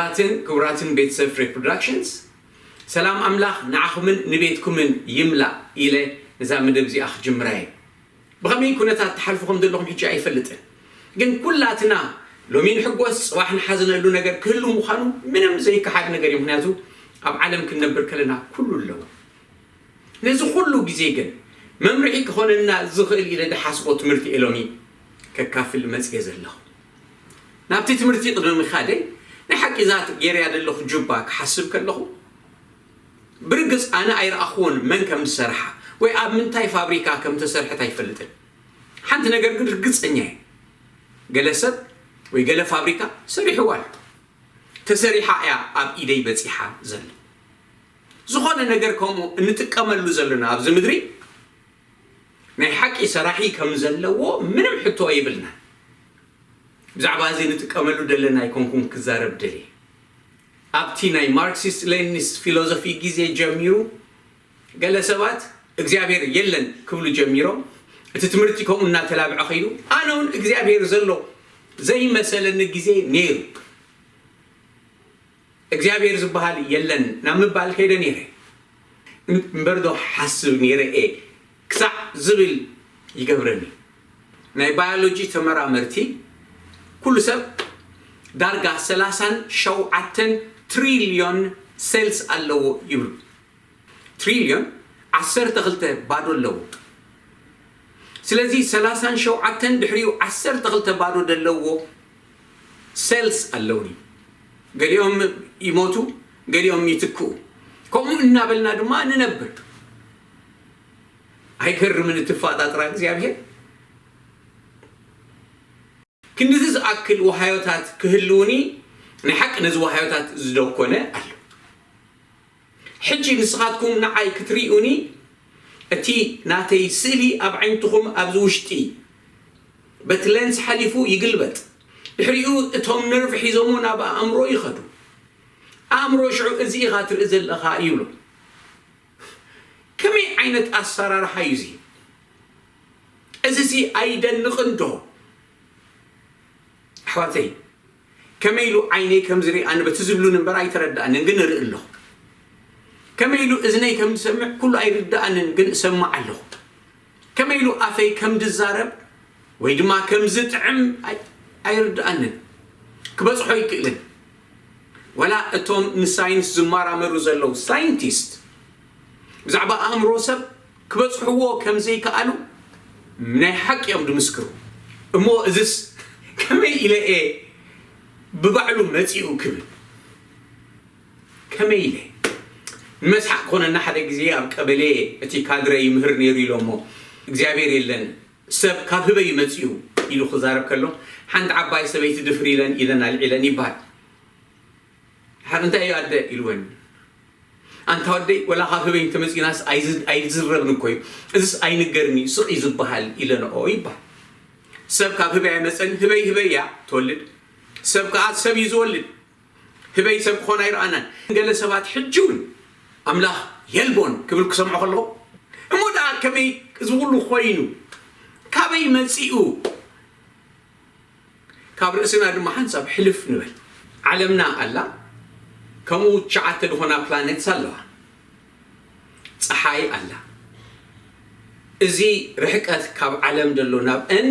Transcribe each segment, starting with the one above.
ክቡራትን ክቡራትን ቤተሰብ ፍሬ ፕሮዳክሽንስ፣ ሰላም ኣምላኽ ንዓኹምን ንቤትኩምን ይምላእ ኢለ ነዛ መደብ እዚኣ ክጅምራ እየ። ብኸመይ ኩነታት ትሓልፉ ከም ዘለኹም ሕጂ ኣይፈልጥን፣ ግን ኩላትና ሎሚ ንሕጎስ ጽባሕ ንሓዝነሉ ነገር ክህሉ ምዃኑ ምንም ዘይከሓድ ነገር እዩ። ምክንያቱ ኣብ ዓለም ክንነብር ከለና ኩሉ ኣለዎ። ነዚ ኩሉ ግዜ ግን መምርሒ ክኾነና ዝኽእል ኢለ ድሓስቦ ትምህርቲ እየ ሎሚ ከካፍል መጽየ ዘለኹ። ናብቲ ትምህርቲ ቅድሚ ምኻደይ ናይ ሓቂ እዛ ገይረያ ዘለኹ ጁባ ክሓስብ ከለኹ ብርግጽ ኣነ ኣይረኣኽዎን መን ከም ዝሰርሓ ወይ ኣብ ምንታይ ፋብሪካ ከም ተሰርሐት ኣይፈልጥን። ሓንቲ ነገር ግን ርግጸኛ እየ፣ ገለ ሰብ ወይ ገለ ፋብሪካ ሰሪሕዋ ኣሎ። ተሰሪሓ እያ ኣብ ኢደይ በጺሓ ዘላ። ዝኾነ ነገር ከምኡ እንጥቀመሉ ዘለና ኣብዚ ምድሪ ናይ ሓቂ ሰራሒ ከም ዘለዎ ምንም ሕቶ የብልና። ብዛዕባ እዚ ንጥቀመሉ ዘለና ኣይኮንኩን ክዛረብ ደልየ። ኣብቲ ናይ ማርክሲስት ሌኒኒስት ፊሎዞፊ ግዜ ጀሚሩ ገለ ሰባት እግዚኣብሔር የለን ክብሉ ጀሚሮም። እቲ ትምህርቲ ከምኡ እናተላብዐ ከይዱ ኣነ እውን እግዚኣብሔር ዘሎ ዘይመሰለኒ ግዜ ነይሩ። እግዚኣብሔር ዝበሃል የለን ናብ ምባል ከይደ ነይረ። እምበር ዶ ሓስብ ነይረ እየ ክሳዕ ዝብል ይገብረኒ። ናይ ባዮሎጂ ተመራመርቲ ኩሉ ሰብ ዳርጋ ሰላሳን ሸውዓተን ትሪልዮን ሴልስ ኣለዎ ይብሉ። ትሪልዮን ዓሰርተ ክልተ ባዶ ኣለዎ። ስለዚ ሰላሳን ሸውዓተን ድሕሪኡ ዓሰርተ ክልተ ባዶ ዘለዎ ሴልስ ኣለውኒ። ገሊኦም ይሞቱ፣ ገሊኦም ይትክኡ። ከምኡ እናበልና ድማ ንነብር። ኣይገርምን እቲ ኣፈጣጥራ እግዚኣብሔር? ክንድዚ ዝኣክል ዋሃዮታት ክህልውኒ ናይ ሓቂ ነዚ ዋሃዮታት ዝደኮነ ኣሎ። ሕጂ ንስኻትኩም ንዓይ ክትርእዩኒ እቲ ናተይ ስእሊ ኣብ ዓይንትኹም ኣብዚ ውሽጢ በቲ ሌንስ ሓሊፉ ይግልበጥ። ድሕሪኡ እቶም ነርቭ ሒዞሞ ናብ ኣእምሮ ይኸዱ። ኣእምሮ ሽዑ እዚ ኢኻ ትርኢ ዘለኻ ይብሎ። ከመይ ዓይነት ኣሰራርሓ እዩ እዚ? እዚ ሲ ኣይደንቕን ዶ? ኣሕዋተይ፣ ከመይ ኢሉ ዓይነይ ከም ዝርኢ ኣነ በቲ ዝብሉኒ እምበር ኣይተረድኣንን፣ ግን እርኢ ኣለኹ። ከመይ ኢሉ እዝነይ ከም ዝሰምዕ ኩሉ ኣይርድኣንን፣ ግን እሰምዕ ኣለኹ። ከመይ ኢሉ ኣፈይ ከም ዝዛረብ ወይ ድማ ከም ዝጥዕም ኣይ-፣ ኣይርድኣንን፣ ክበጽሖ ኣይክእልን። ወላ እቶም ንሳይንስ ዝመራመሩ ዘለዉ ሳይንቲስት ብዛዕባ ኣእምሮ ሰብ ክበጽሕዎ ከም ዘይከኣሉ ናይ ሓቂ እዮም ዝምስክሩ። እሞ እዝስ ከመይ ኢለ እየ ብባዕሉ መጺኡ ክብል? ከመይ ኢለ? ንመስሓቅ ክኾነና ሓደ ግዜ ኣብ ቀበሌ እቲ ካድረ ይምህር ነይሩ ኢሎሞ፣ እግዚኣብሔር የለን ሰብ ካብ ህበይ መጺኡ ኢሉ ክዛረብ ከሎ ሓንቲ ዓባይ ሰበይቲ ድፍር ኢለን ኢደን ኣልዒለን ይበሃል። ድሓር እንታይ እዩ ኣደ ኢልወን፣ ኣንታ ወደይ ወላ ካብ ህበይ እንተመጺናስ ኣይዝ-፣ ኣይዝረብን እኮ እዩ፣ እዝስ ኣይንገርን እዩ፣ ስቕ እዩ ዝበሃል ኢለንኦ ይበሃል። ሰብ ካብ ህበይ ኣይመጸን፣ ህበይ ህበይ እያ ትወልድ፣ ሰብ ከኣ ሰብ እዩ ዝወልድ። ህበይ ሰብ ክኾን ኣይረኣናን። ገለ ሰባት ሕጂ እውን ኣምላኽ የልቦን ክብል ክሰምዖ ከለኹ፣ እሞ ደኣ ከመይ እዚ ኩሉ ኮይኑ? ካበይ መጺኡ? ካብ ርእስና ድማ ሓንሳብ ሕልፍ ንበል። ዓለምና ኣላ፣ ከምኡ ትሽዓተ ዝኾና ፕላኔትስ ኣለዋ። ጸሓይ ኣላ። እዚ ርሕቀት ካብ ዓለም ዘሎ ናብአን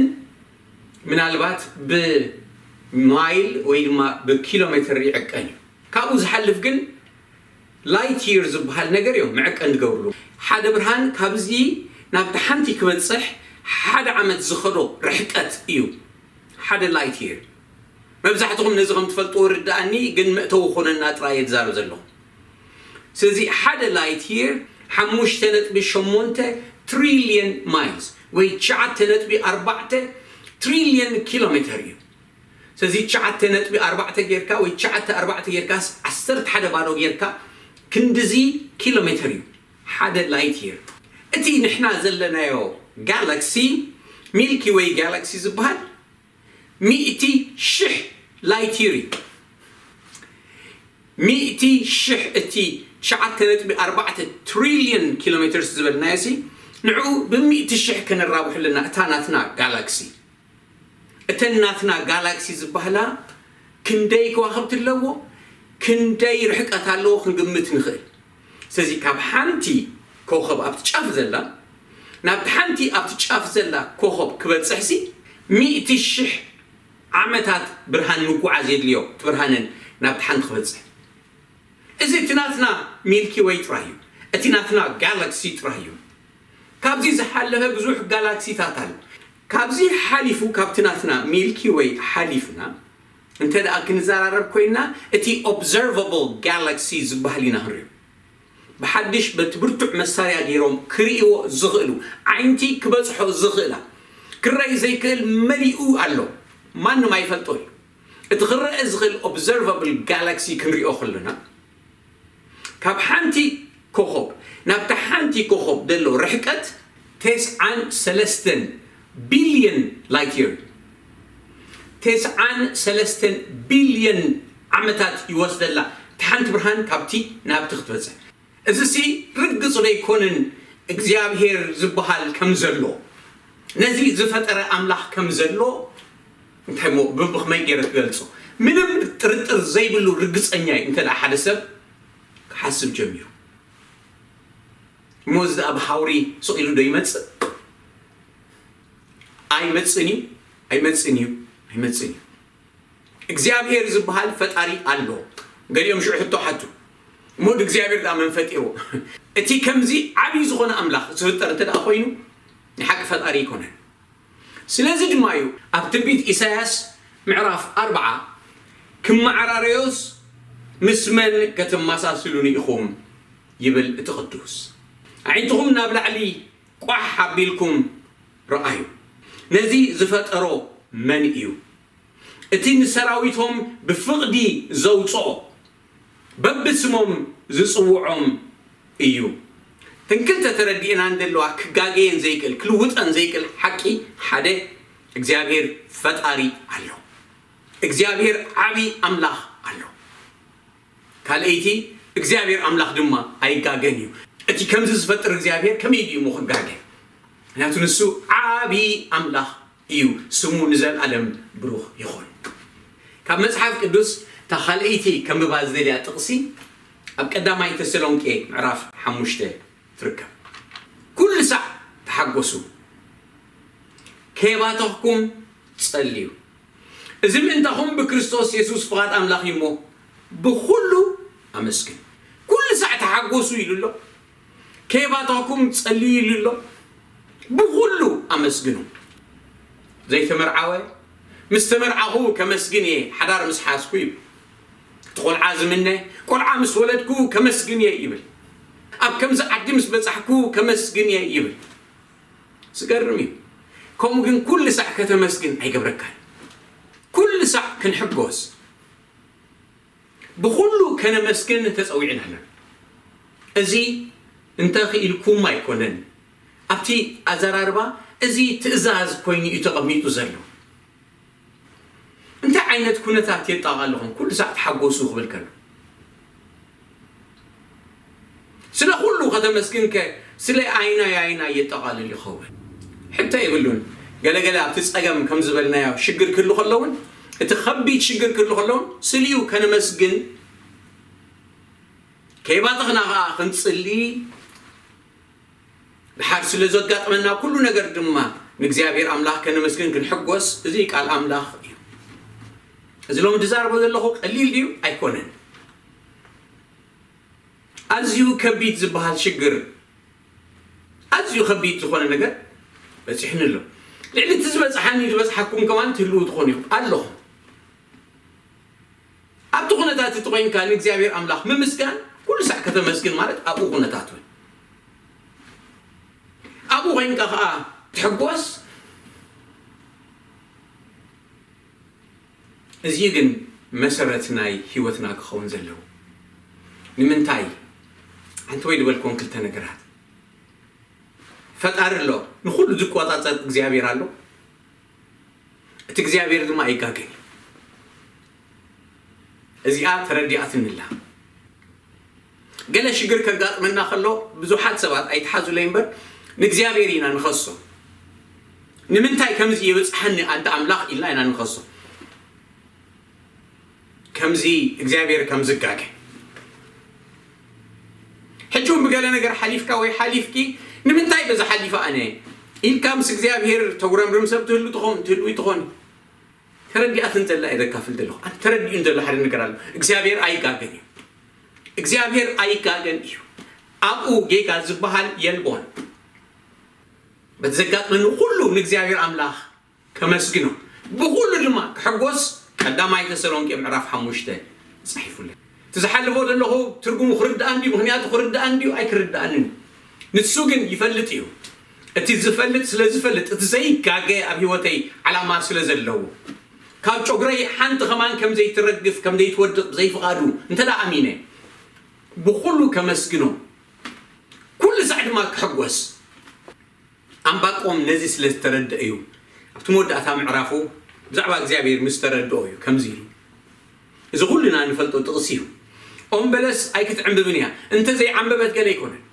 ምናልባት ብማይል ወይ ድማ ብኪሎ ሜትር ይዕቀን እዩ። ካብኡ ዝሓልፍ ግን ላይት ይር ዝበሃል ነገር እዮም መዕቀን ዝገብርሉ። ሓደ ብርሃን ካብዚ ናብቲ ሓንቲ ክበጽሕ ሓደ ዓመት ዝኸዶ ርሕቀት እዩ ሓደ ላይት ይር። መብዛሕትኹም ነዚ ከም ትፈልጥዎ ርድኣኒ፣ ግን መእተዊ ኮነና ጥራይ እየ ዝዛረብ ዘለኹ። ስለዚ ሓደ ላይት ይር ሓሙሽተ ነጥቢ ሸሞንተ ትሪልየን ማይልስ ወይ ትሽዓተ ነጥቢ ኣርባዕተ ትሪልየን ኪሎ ሜትር እዩ። ስለዚ ትሽዓተ ነጥቢ ኣርባዕተ ጌርካ ወይ ትሽዓተ ኣርባዕተ ጌርካስ ዓሰርተ ሓደ ባዶ ጌርካ ክንድዚ ኪሎ ሜትር እዩ ሓደ ላይት ይር። እቲ ንሕና ዘለናዮ ጋላክሲ፣ ሚልኪ ዌይ ጋላክሲ ዝበሃል ሚእቲ ሽሕ ላይት ይር እዩ። ሚእቲ ሽሕ፣ እቲ ትሽዓተ ነጥቢ ኣርባዕተ ትሪልየን ኪሎ ሜትርስ ዝበልናዮ ሲ ንዕኡ ብሚእቲ ሽሕ ከነራብሑ ኣለና። እታ ናትና ጋላክሲ፣ እተን ናትና ጋላክሲ ዝበሃላ ክንደይ ከዋኽብቲ ኣለዎ? ክንደይ ርሕቀት ኣለዎ ክንግምት ንኽእል። ስለዚ ካብ ሓንቲ ኮኸብ ኣብቲ ጫፍ ዘላ ናብቲ ሓንቲ ኣብቲ ጫፍ ዘላ ኮኸብ ክበጽሕሲ ሚእቲ ሽሕ ዓመታት ብርሃን ምጉዓዝ የድልዮ። እቲ ብርሃንን ናብቲ ሓንቲ ክበጽሕ እዚ እቲ ናትና ሚልኪ ወይ ጥራይ እዩ። እቲ ናትና ጋላክሲ ጥራይ እዩ። ካብዚ ዝሓለፈ ብዙሕ ጋላክሲታት ኣሎ። ካብዚ ሓሊፉ ካብቲ ናትና ሚልኪ ወይ ሓሊፍና እንተ ደኣ ክንዘራረብ ኮይና እቲ ኦብዘርቨብል ጋላክሲ ዝበሃል ኢና ክንሪኦ። ብሓድሽ በቲ ብርቱዕ መሳርያ ገይሮም ክርእይዎ ዝኽእሉ ዓይንቲ ክበጽሖ ዝኽእላ ክረይ ዘይክእል መሊኡ ኣሎ። ማንም ኣይፈልጦ እዩ። እቲ ክረአ ዝኽእል ኦብዘርቨብል ጋላክሲ ክንሪኦ ከለና ካብ ሓንቲ ኮኸብ ናብታ ሓንቲ ኮኸብ ዘሎ ርሕቀት ተስዓን ሰለስተን ቢልዮን ላይት ይር። ተስዓን ሰለስተን ቢልዮን ዓመታት ይወስደላ እቲ ሓንቲ ብርሃን ካብቲ ናብቲ ክትበጽሕ። እዚሲ ርግጽ ዶ ኣይኮንን እግዚኣብሔር ዝበሃል ከም ዘሎ፣ ነዚ ዝፈጠረ ኣምላኽ ከም ዘሎ እንታይ እሞ ብብኽመይ ገይረ ክገልጾ? ምንም ጥርጥር ዘይብሉ ርግጸኛ እዩ። እንተ ደኣ ሓደ ሰብ ክሓስብ ጀሚሩ እሞ እዚ ደኣ ብሃውሪ ስቕ ኢሉ ዶ ይመጽእ? ኣይመጽእን እዩ። ኣይመጽእን እዩ። ኣይመጽእን እዩ። እግዚኣብሔር ዝበሃል ፈጣሪ ኣሎ። ገሊኦም ሽዑ ሕቶ ሓቱ እሞ እግዚኣብሔር ደኣ መን ፈጢርዎ? እቲ ከምዚ ዓብዪ ዝኾነ ኣምላኽ ዝፍጠር እንተ ደኣ ኮይኑ ናይ ሓቂ ፈጣሪ ኣይኮነን። ስለዚ ድማ እዩ ኣብ ትንቢት ኢሳያስ ምዕራፍ ኣርብዓ ክመዓራረዮስ ምስ መን ከተመሳስሉኒ ኢኹም ይብል እቲ ቅዱስ። ኣዒንትኹም ናብ ላዕሊ ቋሕ ኣቢልኩም ረኣዩ። ነዚ ዝፈጠሮ መን እዩ? እቲ ንሰራዊቶም ብፍቕዲ ዘውጽኦ በብስሞም ዝጽውዖም እዩ። እተን ክልተ ተረዲእናን ዘለዋ ክጋገየን ዘይክእል ክልውጠን ዘይክእል ሓቂ ሓደ እግዚኣብሔር ፈጣሪ ኣሎ። እግዚኣብሔር ዓቢ ኣምላኽ ኣሎ። ካልኣይቲ እግዚኣብሔር ኣምላኽ ድማ ኣይጋገን እዩ። እቲ ከምዚ ዝፈጥር እግዚኣብሔር ከመይ ድዩ እሞ ክጋገ? ምክንያቱ ንሱ ዓቢ ኣምላኽ እዩ። ስሙ ንዘለኣለም ብሩኽ ይኹን። ካብ መጽሓፍ ቅዱስ እታ ካልኣይቲ ከንብባ ዝደልያ ጥቕሲ ኣብ ቀዳማይ ተሰሎንቄ ምዕራፍ ሓሙሽተ ትርከብ። ኩሉ ሳዕ ተሓጎሱ፣ ከየባተኽኩም ጸልዩ። እዚ ምእንታኹም ብክርስቶስ የሱስ ፍቓድ ኣምላኽ እዩ እሞ ብኹሉ ኣመስግን። ኩሉ ሳዕ ተሓጎሱ ኢሉ ኣሎ። ከየባተኽኩም ጸልዩ ኢሉ ኣሎ። ብኹሉ ኣመስግኑ። ዘይተመርዓወ ምስ ተመርዓኹ ከመስግን እየ፣ ሓዳር ምስ ሓዝኩ እዩ። እቲ ቆልዓ ዝምነ ቆልዓ ምስ ወለድኩ ከመስግን እየ ይብል። ኣብ ከምዚ ዓዲ ምስ በጻሕኩ ከመስግን እየ ይብል። ዝገርም እዩ። ከምኡ ግን ኩሉ ሳዕ ከተመስግን ኣይገብረካን። ኩሉ ሳዕ ክንሕጎስ ብኹሉ ከነመስግን ተጸዊዕና ኣለና። እዚ እንተ ክኢልኩም ኣይኮነን። ኣብቲ ኣዘራርባ እዚ ትእዛዝ ኮይኑ እዩ ተቐሚጡ ዘሎ። እንታይ ዓይነት ኩነታት የጣቓልኹም? ኩሉ ሳዕ ተሓጎሱ ክብል ከሎ ስለ ኩሉ ከተመስግንከ ስለ ኣይናይ ኣይናይ የጠቓልል ይኸውን? ሕቶ የብሉን። ገለገለ ኣብቲ ጸገም ከም ዝበልናዮ ሽግር ክህሉ ከለውን እቲ ከቢድ ሽግር ክህሉ ከለውን ስልዩ ከነመስግን ከይባተኽና ኸዓ ክንጽሊ ድሓር ስለ ዘጋጥመና ኩሉ ነገር ድማ ንእግዚኣብሔር ኣምላኽ ከነመስግን ክንሕጎስ እዚ ቃል ኣምላኽ እዩ። እዚ ሎሚ ዝዛረቦ ዘለኹ ቀሊል ድዩ? ኣይኮነን። ኣዝዩ ከቢድ ዝበሃል ሽግር ኣዝዩ ከቢድ ዝኾነ ነገር በጺሕኒ ኣሎ። ልዕሊ እቲ ዝበጽሓኒ ዝበጽሓኩም ከማን ትህልዉ ትኾኑ ኢኹም ኣለኹም። ኣብቲ ኩነታት እቲ ኮይንካ ንእግዚኣብሔር ኣምላኽ ምምስጋን ኩሉ ሳዕ ከተመስግን ማለት ኣብኡ ኩነታት እውን ኣብኡ ኮይንካ ከዓ ትሕጎስ። እዚ ግን መሰረት ናይ ህይወትና ክኸውን ዘለዎ ንምንታይ? ሓንቲ ወይ ዝበልክዎም ክልተ ነገራት። ፈጣሪ ኣሎ፣ ንኹሉ ዝቆጻጸር እግዚኣብሔር ኣሎ። እቲ እግዚኣብሔር ድማ ኣይጋገን እዩ። እዚኣ ተረዲኣትንላ። ገለ ሽግር ከጋጥመና ከሎ ብዙሓት ሰባት ኣይትሓዙለይ እምበር ንእግዚኣብሔር ኢና ንኸሶ። ንምንታይ ከምዚ ይበጽሓኒ ኣንታ ኣምላኽ ኢልና ኢና ንኸሶ። ከምዚ እግዚኣብሔር ከም ዝጋገ። ሕጂ እውን ብገለ ነገር ሓሊፍካ ወይ ሓሊፍኪ፣ ንምንታይ በዚ ሓሊፈ ኣነ ኢልካ ምስ እግዚኣብሔር ተጉረምርም ሰብ ትህሉ ትኾን፣ ትህሉ ትኾን። ተረዲኣትን ዘላ እየ ዘካፍል ዘለኹ። ኣነ ተረዲኡን ዘሎ ሓደ ነገር ኣሎ። እግዚኣብሔር ኣይጋገን እዩ። እግዚኣብሔር ኣይጋገን እዩ። ኣብኡ ጌጋ ዝበሃል የልቦን። በቲ ዘጋጥመኒ ኩሉ ንእግዚኣብሔር ኣምላኽ ከመስግኖ፣ ብኹሉ ድማ ክሕጎስ ቀዳማይ ተሰሎንቄ ምዕራፍ ሓሙሽተ ጻሒፉለይ። እቲ ዝሓልፎ ዘለኹ ትርጉሙ ክርዳእ እንድዩ፣ ምኽንያቱ ክርዳእ እንድዩ ኣይክርዳእንን እዩ። ንሱ ግን ይፈልጥ እዩ። እቲ ዝፈልጥ ስለ ዝፈልጥ፣ እቲ ዘይጋገ ኣብ ህይወተይ ዓላማ ስለ ዘለዎ፣ ካብ ጨጉረይ ሓንቲ ከማን ከም ዘይትረግፍ፣ ከም ዘይትወድቕ ብዘይፍቓዱ እንተ ደኣ ኣሚነ፣ ብኹሉ ከመስግኖ፣ ኩሉ ሳዕ ድማ ክሕጎስ። ኣንባቆም ነዚ ስለ ዝተረድአ እዩ ኣብቲ መወዳእታ ምዕራፉ ብዛዕባ እግዚኣብሔር ምስ ተረድኦ እዩ ከምዚ ኢሉ። እዚ ኩልና ንፈልጦ ጥቕሲ እዩ። ኦም በለስ ኣይክትዕምብብን እያ። እንተ ዘይዓምበበት ገለ ኣይኮነን።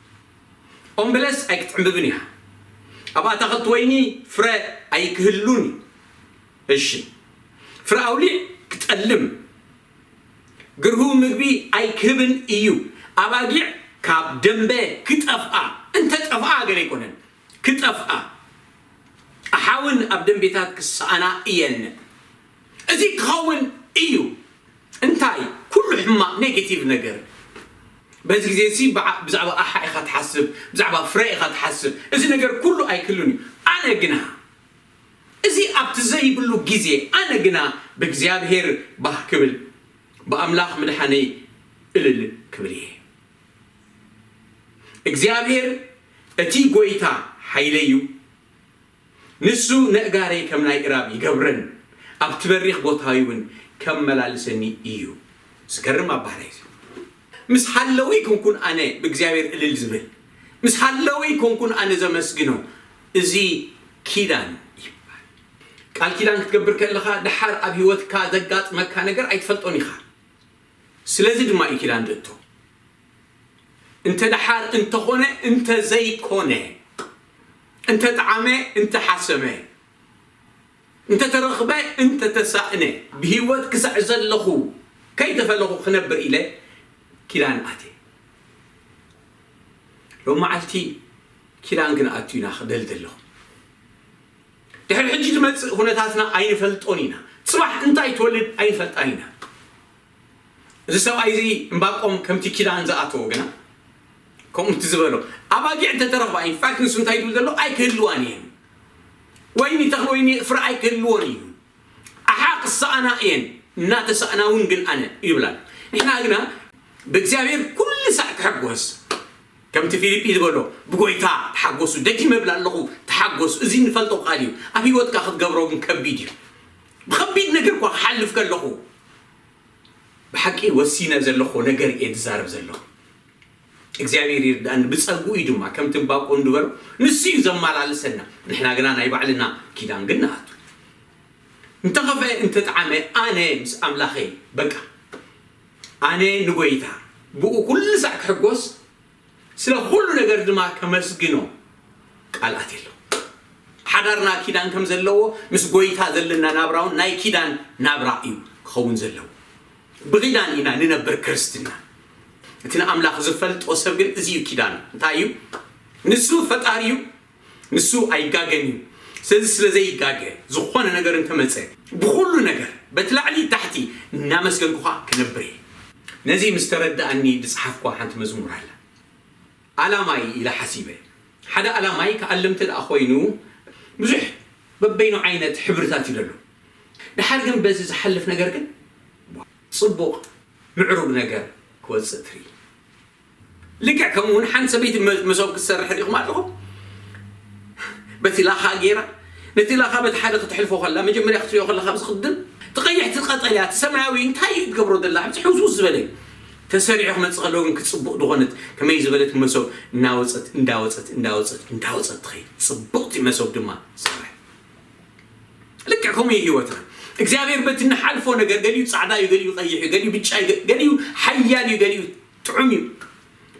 ኦም በለስ ኣይክትዕምብብን እያ። ኣብ ኣታኽልቲ ወይኒ ፍረ ኣይክህሉን እዩ። እሺ፣ ፍረ ኣውሊዕ ክጠልም፣ ግርሁ ምግቢ ኣይክህብን እዩ። ኣባጊዕ ካብ ደንበ ክጠፍኣ፣ እንተ ጠፍኣ ገለ ኣይኮነን፣ ክጠፍኣ። ኣሓውን ኣብ ደንቤታት ክሰኣና እየን። እዚ ክኸውን እዩ። እንታይ? ኩሉ ሕማቕ፣ ኔጌቲቭ ነገር። በዚ ግዜ እዚ ብዓ-፣ ብዛዕባ ኣሓ ኢኻ ትሓስብ፣ ብዛዕባ ፍረ ኢኻ ትሓስብ። እዚ ነገር ኩሉ ኣይክሉን እዩ። ኣነ ግና፣ እዚ ኣብቲ ዘይብሉ ግዜ፣ ኣነ ግና ብእግዚኣብሔር ባህ ክብል፣ ብኣምላኽ ምድሓነይ እልል ክብል እየ። እግዚኣብሔር እቲ ጐይታ ሓይለይ እዩ። ንሱ ነእጋረይ ከም ናይ እራብ ይገብረን፣ ኣብቲ በሪኽ ቦታዊ እውን ከመላልሰኒ እዩ። ዝገርም ኣባህላይ እዚ። ምስ ሃለወይ ኮንኩን ኣነ ብእግዚኣብሔር እልል ዝብል፣ ምስ ሃለወይ ኮንኩን ኣነ ዘመስግኖ። እዚ ኪዳን ይበሃል። ቃል ኪዳን ክትገብር ከለኻ፣ ደሓር ኣብ ህይወትካ ዘጋጥመካ ነገር ኣይትፈልጦን ኢኻ። ስለዚ ድማ እዩ ኪዳን ዝእቶ። እንተ ደሓር እንተኾነ፣ እንተ ዘይኮነ፣ እንተ ጠዓመ፣ እንተ ሓሰመ፣ እንተ ተረኽበ፣ እንተ ተሳእነ፣ ብህይወት ክሳዕ ዘለኹ ከይተፈለኹ ክነብር ኢለ ኪዳን ኣትየ። ሎም መዓልቲ ኪዳን ክንኣቱ ኢና ክደል ዘለኹ። ድሕሪ ሕጂ ዝመጽእ ኩነታትና ኣይንፈልጦን ኢና። ጽባሕ እንታይ ትወልድ ኣይንፈልጣን ኢና። እዚ ሰብኣይ እዚ እምባቆም ከምቲ ኪዳን ዝኣተዎ ግና፣ ከምኡ እቲ ዝበሎ፣ ኣባጊዕ እንተተረኽባ፣ ኢንፋክት ንሱ እንታይ ይብል ዘሎ? ኣይክህልዋን እየን። ወይኒ፣ ተኽሊ ወይኒ፣ ፍረ ኣይክህልዎን እዩ። ኣሓ ክሰኣና እየን፣ እናተሰኣና እውን ግን ኣነ ይብላል። ንሕና ግና ብእግዚኣብሔር ኩሉ ሳዕ ክሕጎስ፣ ከምቲ ፊልጲ ዝበሎ፣ ብጎይታ ተሓጎሱ፣ ደጊመ እብል ኣለኹ፣ ተሓጎሱ። እዚ እንፈልጦ ቃል እዩ። ኣብ ህይወትካ ክትገብሮ ግን ከቢድ እዩ። ብኸቢድ ነገር እኳ ክሓልፍ ከለኹ፣ ብሓቂ ወሲነ ዘለኹ ነገር እየ ዝዛረብ ዘለኹ። እግዚኣብሔር ይርዳእኒ፣ ብጸግኡ እዩ ድማ፣ ከምቲ እምባቆም ዝበሎ፣ ንሱ እዩ ዘመላልሰና። ንሕና ግና ናይ ባዕልና ኪዳን ግን ንኣቱ። እንተኸፍአ እንተጠዓመ፣ ኣነ ምስ ኣምላኸይ፣ በቃ፣ ኣነ ንጎይታ፣ ብኡ ኩሉ ሳዕ ክሕጎስ፣ ስለ ኩሉ ነገር ድማ ከመስግኖ ቃል ኣትየ ኣለኹ። ሓዳርና ኪዳን ከም ዘለዎ፣ ምስ ጎይታ ዘለና ናብራ እውን ናይ ኪዳን ናብራ እዩ ክኸውን ዘለዎ። ብኪዳን ኢና ንነብር ክርስትና። እቲ ንኣምላኽ ዝፈልጦ ሰብ ግን እዚ እዩ ኪዳን። እንታይ እዩ? ንሱ ፈጣሪ እዩ፣ ንሱ ኣይጋገን እዩ። ስለዚ ስለ ዘይጋገ፣ ዝኾነ ነገር እንተመጸ፣ ብኹሉ ነገር፣ በቲ ላዕሊ ታሕቲ፣ እናመስገንኩኻ ክነብር እየ። ነዚ ምስ ተረድኣኒ ዝጸሓፍኩዋ ሓንቲ መዝሙር ኣላ። ኣላማይ ኢለ ሓሲበ። ሓደ ኣላማይ ክኣልም እንተ ደኣ ኮይኑ፣ ብዙሕ በበይኑ ዓይነት ሕብርታት እዩ ዘሎ። ድሓር ግን በዚ ዝሓልፍ ነገር ግን ጽቡቕ፣ ምዕሩግ ነገር ክወጽእ ትርኢ። ልክዕ ከምኡ እውን ሓንቲ ሰበይቲ መ-፣ መሶብ ክትሰርሕ ርኢኹም ኣለኹም? በቲ ላኻ ገይራ፣ ነቲ ላኻ በቲ ሓደ ክትሕልፎ ከላ፣ መጀመርያ ክትሪኦ ከለኻ፣ ኣብዚ ክድም፣ እቲ ቀይሕ፣ እቲ ቀጠልያ፣ እቲ ሰማያዊ፣ እንታይ እዩ ትገብሮ ዘላ? ኣብዚ ሕውስውስ ዝበለ እዩ። ተሰሪዑ ክመጽእ ከሎ ግን፣ ክጽቡቕ ዝኾነት፣ ከመይ ዝበለት መሶብ እናወጸት፣ እንዳወጸት፣ እንዳወጸት፣ እንዳወጸት ትኸይድ። ጽቡቕቲ መሶብ ድማ ትሰርሕ። ልክዕ ከምኡ እዩ ህይወትና። እግዚኣብሔር በቲ ንሓልፎ ነገር፣ ገሊኡ ጻዕዳ እዩ፣ ገሊኡ ቀይሕ እዩ፣ ገሊኡ ብጫ እዩ፣ ገ-፣ ገሊኡ ሓያል እዩ፣ ገሊኡ ጥዑም እዩ።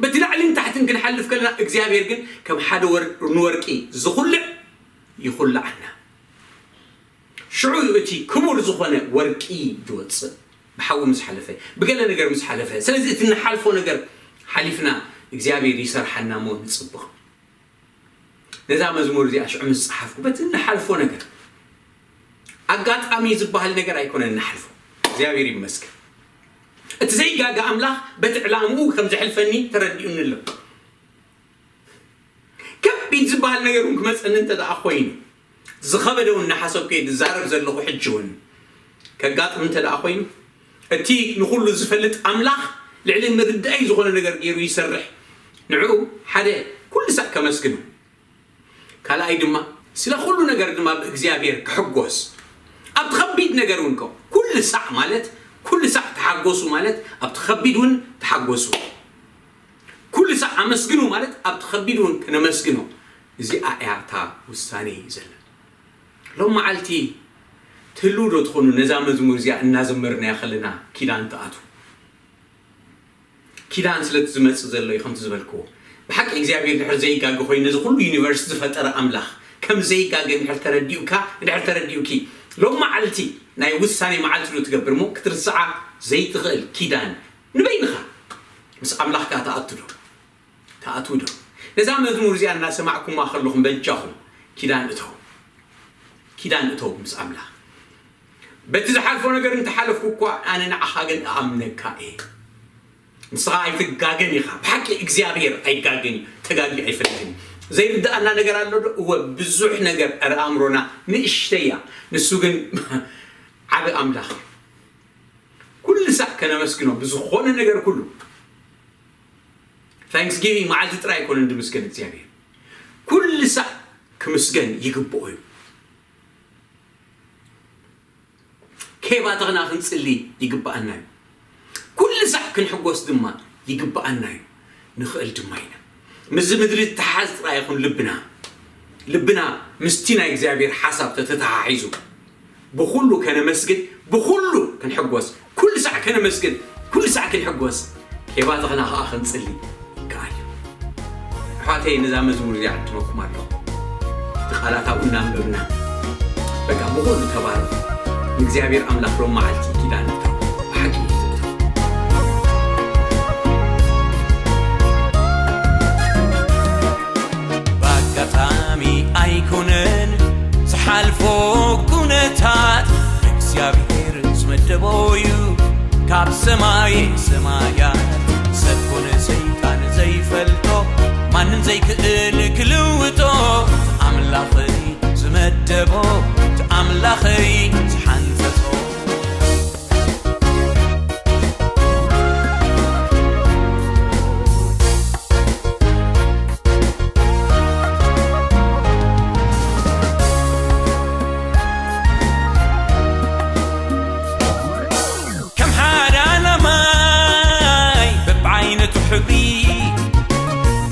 በቲ ላዕልን ታሕትን ክንሓልፍ ከለና፣ እግዚኣብሔር ግን ከም ሓደ ወር-፣ ንወርቂ ዝኹልዕ ይኹልዓና። ሽዑ እዩ እቲ ክቡር ዝኾነ ወርቂ ዝወጽእ። ብሓዊ ምስ ሓለፈ፣ ብገለ ነገር ምስ ሓለፈ፣ ስለዚ እቲ ንሓልፎ ነገር ሓሊፍና እግዚኣብሔር ይሰርሓና እሞ ንፅብቕ። ነዛ መዝሙር እዚኣ ሽዑ ምስ ፀሓፍኩ በቲ ንሓልፎ ነገር ኣጋጣሚ ዝበሃል ነገር ኣይኮነን ንሓልፎ። እግዚኣብሔር ይመስገን። እቲ ዘይጋገ ኣምላኽ በቲ ዕላምኡ ከም ዘሕልፈኒ ተረዲኡኒ ኣሎ። ከቢድ ዝበሃል ነገር እውን ክመፀኒ እንተ ደኣ ኮይኑ፣ ዝኸበደ እውን እናሓሰብኩ እየ ዝዛረብ ዘለኹ። ሕጂ እውን ከጋጥም እንተ ደኣ ኮይኑ፣ እቲ ንኹሉ ዝፈልጥ ኣምላኽ ልዕሊ ምርዳእይ ዝኾነ ነገር ገይሩ ይሰርሕ። ንዕኡ ሓደ ኩሉ ሳዕ ከመስግኖ፣ ካልኣይ ድማ ስለ ኩሉ ነገር ድማ ብእግዚኣብሔር ክሕጎስ። ኣብቲ ከቢድ ነገር እውን ከ ኩሉ ሳዕ ማለት ኩሉ ሳዕ ተሓጎሱ ማለት ኣብቲ ከቢድ እውን ተሓጎሱ። ኩሉ ሳዕ ኣመስግኑ ማለት ኣብቲ ከቢድ እውን ከነመስግኖ። እዚኣ እያ እታ ውሳኔ ዘላ። ሎም መዓልቲ ትህልው ዶ ትኾኑ ነዛ መዝሙር እዚኣ እናዘመርናያ ከለና ኪዳን ትኣትዉ? ኪዳን ስለቲ ዝመጽእ ዘሎ እዩ ከምቲ ዝበልክዎ። ብሓቂ እግዚኣብሔር ድሕር ዘይጋገ ኮይኑ ነዚ ኩሉ ዩኒቨርስ ዝፈጠረ ኣምላኽ ከም ዘይጋገ እንድሕር ተረዲኡካ፣ እንድሕር ተረዲኡኪ፣ ሎም መዓልቲ ናይ ውሳኔ መዓልቲ ዶ ትገብር እሞ ክትርስዓ ዘይትኽእል ኪዳን ንበይንኻ ምስ ኣምላኽካ ትኣቱ ዶ? ትኣትዉ ዶ? ነዛ መዝሙር እዚኣ እናሰማዕኩማ ከለኹም በጃኹም ኪዳን እተው፣ ኪዳን እተው ምስ ኣምላኽ። በቲ ዝሓልፎ ነገር እንተሓለፍኩ እኳ ኣነ ንዓኻ ግን እኣምነካ እየ። ንስኻ ኣይትጋገን ኢኻ። ብሓቂ እግዚኣብሔር ኣይጋገን እዩ። ተጋጊ ኣይፈልጥን እዩ። ዘይርድኣና ነገር ኣሎ ዶ? እወ፣ ብዙሕ ነገር። ኧረ ኣእምሮና ንእሽተይ እያ። ንሱ ግን ዓቢ ኣምላኽ እዩ። ኩሉ ሳዕ ከነመስግኖ ብዝኾነ ነገር ኩሉ። ታንክስጊቪንግ መዓልቲ ጥራይ ኣይኮነን ድምስገን እግዚኣብሔር። ኩሉ ሳዕ ክምስገን ይግብኦ እዩ። ከይባተኽና ክንጽሊ ይግብኣና እዩ። ኩሉ ሳዕ ክንሕጎስ ድማ ይግብኣና እዩ። ንኽእል ድማ ኢና። ምስዚ ምድሪ ተሓዝ ጥራይ ይኹን ልብና፣ ልብና ምስቲ ናይ እግዚኣብሔር ሓሳብ ተተተሓሒዙ ብኹሉ ከነመስግን፣ ብኹሉ ክንሕጎስ፣ ኩሉ ሳዕ ከነመስግን፣ ኩሉ ሳዕ ክንሕጎስ፣ ከይባተኽና ኸዓ ክንጽሊ ይከኣል እዩ። ኣሕዋተይ፣ ነዛ መዝሙር እዚኣ ዕድመኩም ኣለኹ። እቲ ቃላት ኣብኡ እናንበብና፣ በቃ፣ ብኹሉ ተባረኹ። ንእግዚኣብሔር ኣምላኽ ሎም መዓልቲ ኪዳን እተው። ብሓቂ እዩ እተው። ብኣጋጣሚ ኣይኮነን ዝሓልፎ ኩነታት፣ እግዚኣብሔር ዝመደቦ እዩ ካብ ሰማይ ሰማያት። ሰብ ኮነ ሰይጣን ዘይፈልጦ፣ ማንም ዘይክእል ክልውጦ፣ ኣምላኸይ ዝመደቦ፣ ኣምላኸይ ዝሓንጸጾ። ከም ሓዳና ማይ በብዓይነቱ ሕብሪ፣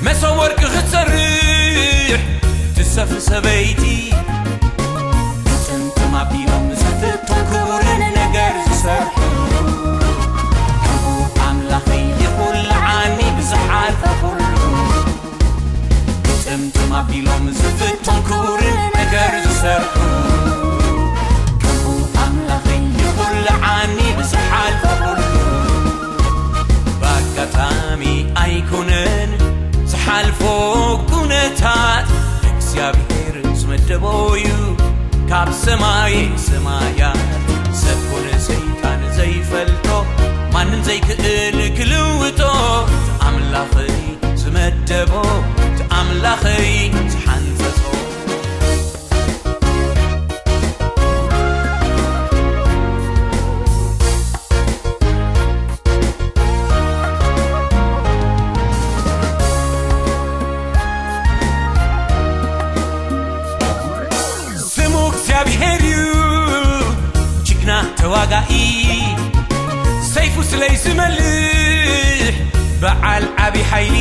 መሶብ ወርቂ ክትሰርሕ ትሰፍ ሰበይቲ። ግጥምጥም ኣቢሎም ዝፍቶ ክቡርን ነገር ዝሰርሑ፣ ከምኡ ኣምላኸይ ይኹልዓኒ ብዝሓልፈ ኩሉ። ግጥምጥም ኣቢሎም ዝፍቶ ክቡርን ነገር ዝሰርሑ፣ ከምኡ ኣምላኸይ ይኹልዓኒ ብዝሓልፈ ኩሉ። ብኣጋጣሚ ኣይኮነን ዝሓልፎ ኩነታት፣ እግዚኣብሔር ዝመደቦ እዩ ካብ ሰማይ ሰማያት። ሰብ ኮነ ሰይጣን ዘይፈልጦ፣ ማንም ዘይክእል ክልውጦ፣ ኣምላኸይ ዝመደቦ፣ ኣምላኸይ ዝሓንጸጾ። ስሙ እግዚኣብሔር እዩ፣ ጅግና ተዋጋኢ፣ ሰይፉ ስለይ ዝመልሕ በዓል ዓቢ ሓይሊ።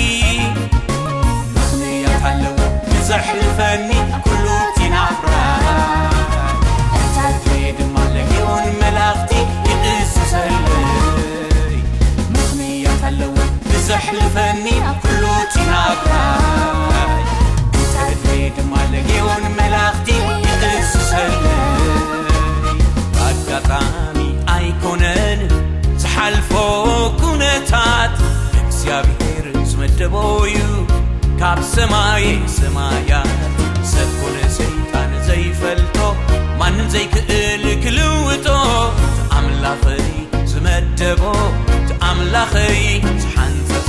ምኽንያት ኣለዎ ንዘሕልፈኒ ኩሉ እቲ ናብራይ፣ እንታይ ድማ ለጊዮን መላእኽቲ ይእስሰለይ። ምኽንያት ኣለዎ ንዘሕልፈኒ ኩሉ እቲ ናብራይ፣ እንታይ ድማ ለጊዮን መላእኽቲ ይእስሰለይ። ኣጋጣሚ ኣይኮነን ሰማይ ሰማያት ሰብ ኮነ ሰይጣን ዘይፈልጦ ማንም ዘይክእል ክልውጦ ኣምላኸይ ዝመደቦ ኣምላኸይ ዝሓንጸጾ።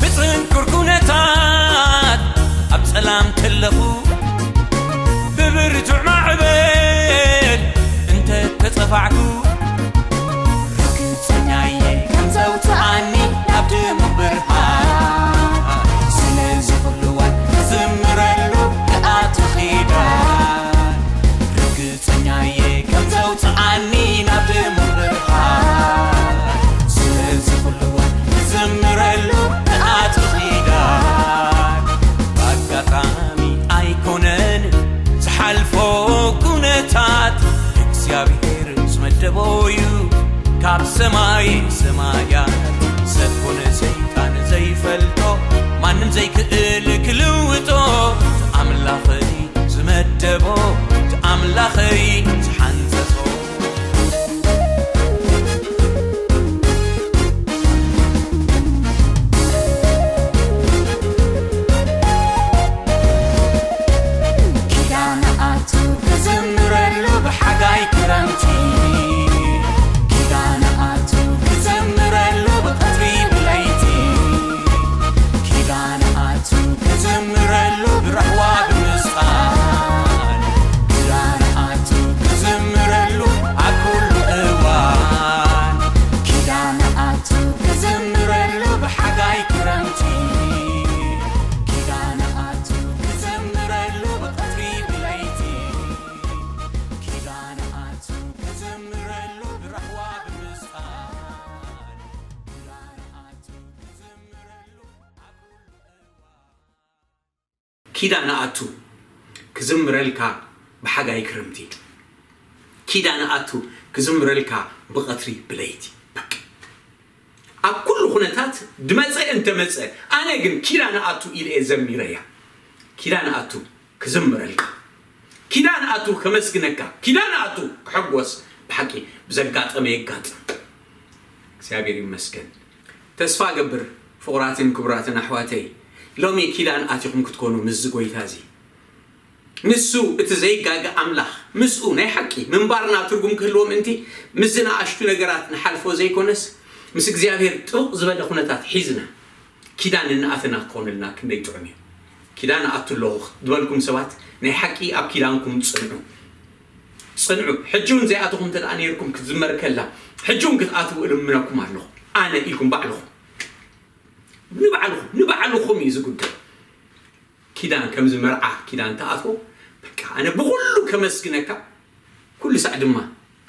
ብጽንኩር ኩነታት ኣብ ጸላም ከለኹ ብብርቱዕ ማዕበል እንተ ተጸፋዕኩ ርግጸኛየ ከም ዘውጽኣኒ ናብ ድሙቕ ብርሃን ስለዚ ኩሉ እዋን ክዝምረሉ ክኣቱ ኪዳን ርግጸኛየ ከም ዘውጽኣኒ ናብ ድሙቕ ብርሃን ስለዚ ኩሉ እዋን ክዝምረሉ ክኣቱ ኪዳን ብኣጋጣሚ ኣይኮነን ዝሓልፎ ኩነታት እግዚኣብሔር ዝመደቦ እዩ ካብ ሰማይ ሰማያት ሰብ ኮነ ሰይጣን ዘይፈልጦ ማንም ዘይክእል ክልውጦ ኣምላኸይ ዝመደቦ ኣምላኸይ ዝሓንጸጾ። ኪዳን ኣቱ ክዝምረሉ ብሓጋይ ክረምቲ ኪዳን ኣቱ ክዝምረሉ ብቐትሪ ብለይቲ ኪዳን ኣቱ ክዝምረሉ ብራህዋ ብምስቃል ኪዳን ኣቱ ክዝምረሉ ኣብ ኩሉ እዋን ኪዳን ኣቱ ክዝምረሉ ብሓጋይ ክረምቲ ኪዳን ኣቱ ክዝምረሉ ብቐትሪ ብለይቲ ኪዳን ኣቱ ክዝምረሉ ብራህዋ ብምስቃል ኪዳን ኣቱ ክዝምረሉ ኣብ ኩሉ እዋን ኪዳን ኣቱ ክዝምረልካ ብሓጋይ ክረምቲ ኪዳን ኣቱ ክዝምረልካ ብቐትሪ ብለይቲ በቃ ኣብ ኩሉ ኩነታት ድመጸ እንተመጸ ኣነ ግን ኪዳን ኣቱ ኢለ እየ ዘሚረያ ኪዳን ኣቱ ክዝምረልካ ኪዳን ኣቱ ከመስግነካ ኪዳን ኣቱ ክሕጎስ ብሓቂ ብዘጋጠመ የጋጥም እግዚኣብሔር ይመስገን ተስፋ ገብር ፍቑራትን ክቡራትን ኣሕዋተይ ሎሚ ኪዳን ኣቲኹም ክትኮኑ ምስዚ ጎይታ እዚ ንሱ እቲ ዘይጋገ ኣምላኽ ምስኡ ናይ ሓቂ ምንባርና ትርጉም ክህልዎ ምእንቲ ምስዚ ንኣሽቱ ነገራት ንሓልፎ ዘይኮነስ ምስ እግዚኣብሔር ጥብቕ ዝበለ ኩነታት ሒዝና ኪዳን እናኣተና ክኾነልና ክንደይ ጥዑም እዩ ኪዳን ኣቱ ኣለኹ ዝበልኩም ሰባት ናይ ሓቂ ኣብ ኪዳንኩም ጽንዑ ጽንዑ ሕጂ እውን ዘይኣተኹም እንተ ነይርኩም ክትዝመር ከላ ሕጂ እውን ክትኣትዉ እልምነኩም ኣለኹ ኣነ ኢልኩም ባዕልኹም ንባዕልኹም ንባዕልኹም እዩ ዝጉዳይ ኪዳን ከምዚ መርዓ ኪዳን ተኣትዎ በቃ ኣነ ብኩሉ ከመስግነካ ኩሉ ሳዕ ድማ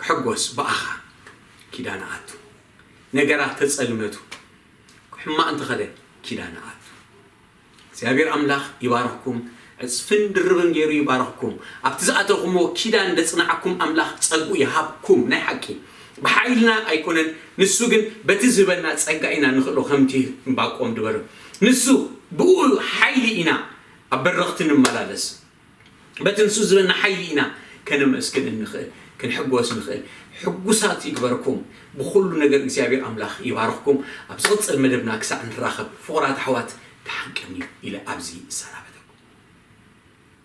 ክሕጎስ ብኣኻ ኪዳን ኣቱ ነገራት ተጸልመቱ ሕማቕ እንተኸደ ኪዳን ኣቱ እግዚኣብሔር ኣምላኽ ይባርኽኩም ዕጽፍን ድርብን ገይሩ ይባርኽኩም ኣብቲ ዝኣተኹምዎ ኪዳን ደጽናዕኩም ኣምላኽ ጸጉ ይሃብኩም ናይ ሓቂ ብሓይልና ኣይኮነን ንሱ ግን በቲ ዝህበና ጸጋ ኢና ንኽእሎ ከምቲ እምባቆም ድበሎ ንሱ ብኡ ሓይሊ ኢና ኣብ በረኽቲ ንመላለስ በቲ ንሱ ዝህበና ሓይሊ ኢና ከነመስግን እንኽእል ክንሕጎስ ንኽእል ሕጉሳት ይግበርኩም ብኩሉ ነገር እግዚኣብሔር ኣምላኽ ይባርኽኩም ኣብ ዝቕፅል መደብና ክሳዕ ንራኸብ ፍቑራት ኣሕዋት ደሓን ቀንዩ ኢለ ኣብዚ እሰናበት